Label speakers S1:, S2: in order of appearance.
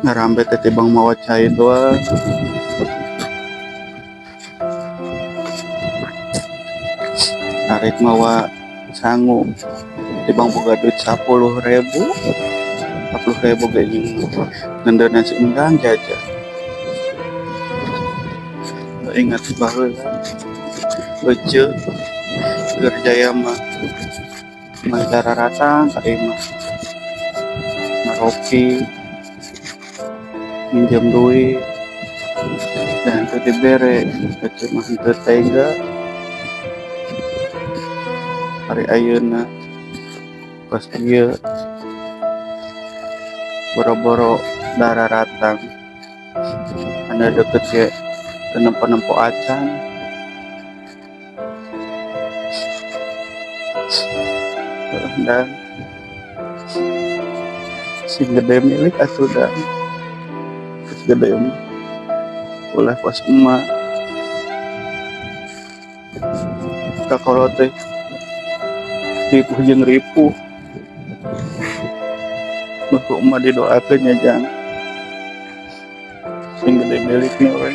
S1: Ngarambe teh tibang mawa cai doang. Arek mawa sangu tibang boga duit 10.000, 10.000 ge jeung ngendeuna si Endang jajan. Ingat baheula ece keur jaya mah mancara ratang ka imah ngaropi minjem duit dan teu dibere, ece mah henteu tega. Hari ayeuna pas ieu boro-boro darah ratang anda deket ge teu nempo-nempo acan. Dan sing gede milik atuh dan geus gede mah ulah kos emak kakolot teh ripuh jeung ripuh. Ku emak didoakeun nya jang sing gede milikna we.